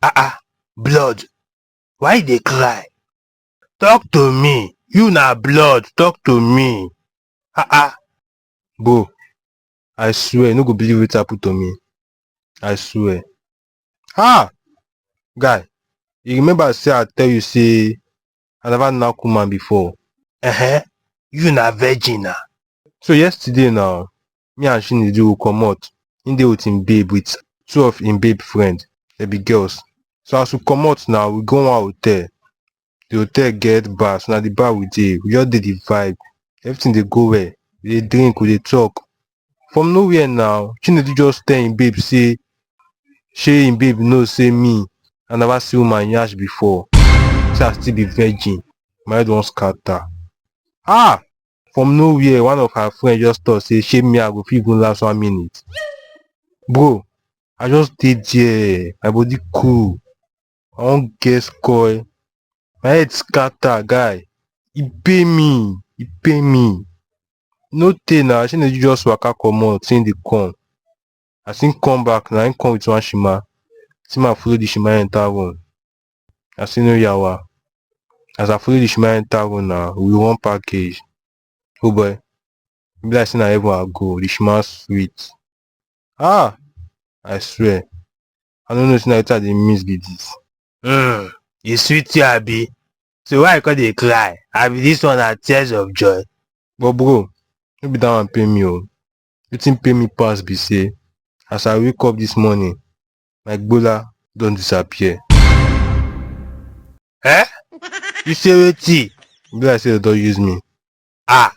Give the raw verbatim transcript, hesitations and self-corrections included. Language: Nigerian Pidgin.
Ah ah, blood, why you dey cry? Talk to me, you na blood, talk to me. Ah ah. Bro, I swear, you no go believe wetin happen to me. I swear. Ah! Guy, you remember say I tell you say I never knack woman before? Uh-huh. You na virgin na. So yesterday now, me and Chinedu we comot. He dey with him babe, with two of him babe friend. They be girls. So as we comot now, we go one hotel. The hotel get bar, so na the bar we dey. We just dey the vibe. Everything dey go well. We dey drink, we dey talk. From nowhere now, Chinedu just tell him babe say, shey him babe know say me, I never see woman yansh before. Say I still be virgin. My head wan scatter. Ah! From nowhere, one of her friends just talk say, shey me I go fit even last one minute. Bro, I just dey there, my body cool. I wan get coil. My head scatter, guy. E pain me, e pain me. No tey na, Chinedu just waka comot, say him dey come. As him come back, na him come with one shima. Say make I follow the shima enter room. I say no yawa. As I follow the shima enter room na, we one package. Oh boy, e be like say na heaven I go. The shima sweet. Ah! I swear. I no know say na wetin I dey miss be this. Hmm, e sweet you, abi? So why you come dey cry? Abi this one na tears of joy? But bro, no be that one pain me o. Wetin pain me pass be say, as I wake up this morning, my gbola don disappear. Eh? You say wetin? E be like say dem don use me. Ah,